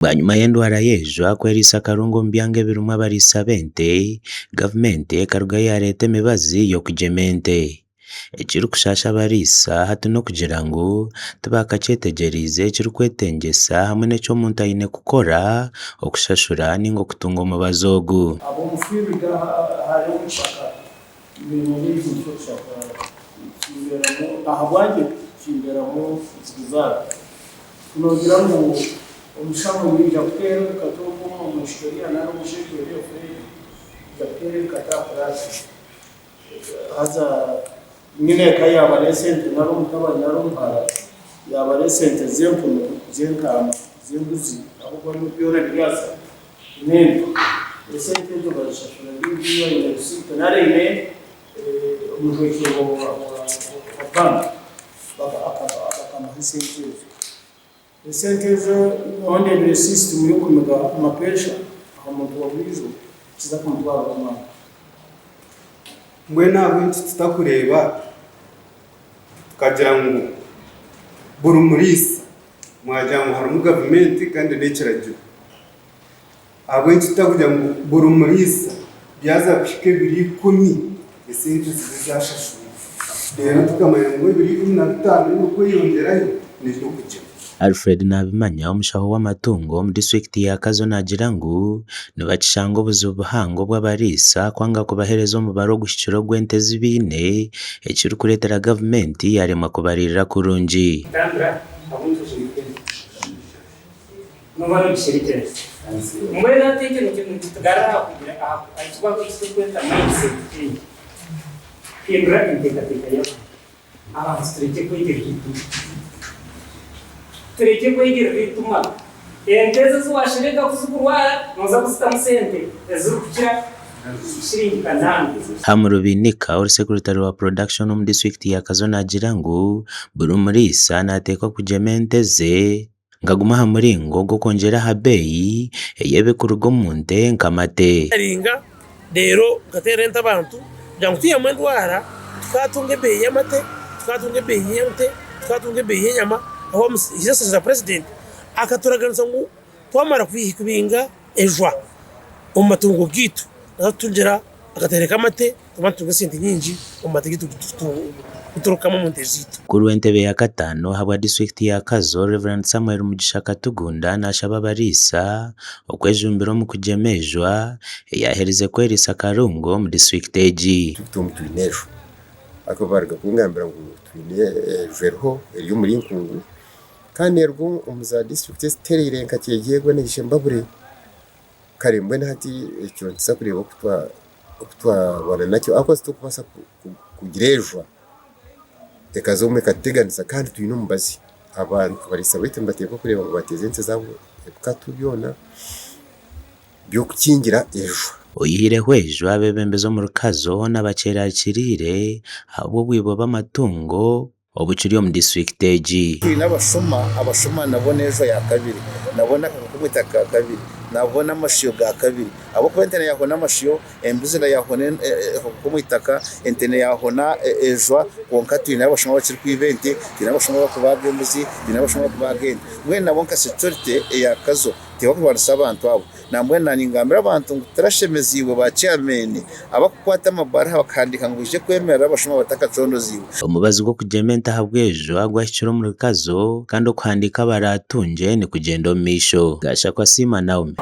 Bwanyima y'endwara y'ejwa kweriisa akarungu omu byanga ebirimu abariisa b'ente, gavumenti ekarugayo yareeta emibazi y'okugyema ente. Ekirikushaasha abariisa hati n'okugira ngu tibakakyetegyereize ekirikwetengyesa hamwe n'eki omuntu aine kukora okushashura ninga okutunga omubazi ogu. Ahabwangye kimbeeramu zigizaga. Ku noogira ngu omushaho naija kuteera ebikata ogu omwishiki oriya nari omushaija oriya Fred naija kuteera ebikata aha puraasi haza nyineeka yaabara esente nari omutabani nari omuhara yaabara esente z'empunu, z'entaama, z'embuzi ahabw'okuba byona biri aha n'ente. Esente ezo bazishashura biri aine risiiti nari aine omujwekyerwa wa banka bakamuha esente ezo. Esente ezo nyowe ndeebire sisitimu y'okumiga amapeesha aha muntu wa buriijo nikiza kumutwarira omwanya. Mbwenu ahabw'enki tutakureeba tukagira ngu buri muriisa mwagira ngu harimu gavumenti kandi n'ekiragiro. Ahabw'enki tutakugira ngu buri muriisa byaza kuhika ebiro ikumi esente zibe zaashashurwa reero tukamanya ngu ebiro 15 ebirikweyongyerayo n'eby'okugyema. Alfred Nabimanya omushaho w'amatungo omu disiturikiti ya Kazo naagira ngu nibakishanga obuzibu buhango obw'abariisa kwanga kubaheereza omubaro oguhikire ogw'ente ezi baine ekirikureetera gavumenti yaaremwa kubariirira kurungi. Nooba noogisherekyereza. Mbwenu hati ekyo nikyo nikitugarura aha kugira aha aha eki turikweta mindset change. Kuhindura enteekateeka y'abantu. Abantu turekye kwegirira eitima. Turekye kwegirira eitima. Ente ezo ezi waashereka ku zirikurwara, nooza kuzitamu sente ezirikukira shiringi kanaana. Ham Rubinika ori sekuritare wa Production omu disiturikiti ya Kazo naagira ngu buri muriisa naateekwa kugyema ente ze Nkaguma aha muringo gw'okwongyera aha beeyi ey'ebirikuruga omu nte nk'amate. Nkaringa reero nkateera ente abantu kugira ngu twihamu endwara tukatunga ebeeyi y'amate, tukatunga ebeeyi y'ente, tukatunga ebeeyi y'enyama ahu His Excellency President akaturaganisa ngu twamara kubinga ejwa omu matungo gaitu naza kututungira akateere k'amate. Tukaba nitutunga esente nyingi omu mate gaitu agu turikukama omu nte zaitu. Mukuru w'entebe ya kataano ahabwa disiturikiti ya Kazo, Rev. Samuel Mugisha Katugunda nashaba abariisa okwejumbira omu kugyema ejwa eyaherize kweriisa Karungu omu disiturikiti egi. Omu twine ejwa ahakuba baruga kungambira ngu twine ejwa eriho eri omuri Nkungu kandi neeruga omu za disiturikiti ezitereire nka Kyegegwa na Ishembabure kare mbwenu hati ekyo nituza kureeba oku oku twarwana nakyo ahabw'okuba titurikubaasa kugira ejwa ekaza omu ekatuteganisa kandi twine omubazi. Abantu abariisa baitu nibateekwa kureeba ngu baateeza ente zaabo ebikatu byona by'okukingira ejwa. Oyihireho ejwa, abeebembezi omu rukazo hoona bakyerarikiriire ahabw'obwibwa bw'amatungo obukiri omu disiturikiti egi. Twine abashuma, abashuma nabo n'ejwa ya kabiri, nabo n'akaka k'omwitaka ka kabiri, nabo n'amasyo ga kabiri. Ahabw'okuba ente neeyahona amasyo, embuzi neeyahona akaka k'omwitaka, ente neeyahona ejwa, kwonka twine abashuma abakirikwiba ente, twine abashuma abarikubaaga embuzi, twine abashuma abarikubaaga ente. Mbwenu nabo nka securite eya Kazo tebakurwanisa abantu abo. Nambwenu naanye ningambira abantu ngu turashemeziibwe ba chairman abakukwata amabaruha bakahandiika ngu baije kwemerera abashuma batakacondoziibwe. Omubazi gw'okugyema ente ahabw'ejwa gwahikire omuri Kazo kandi okuhandiika abaraatungye nikugyenda omu maisho. Gashakwa Asiima Naomi.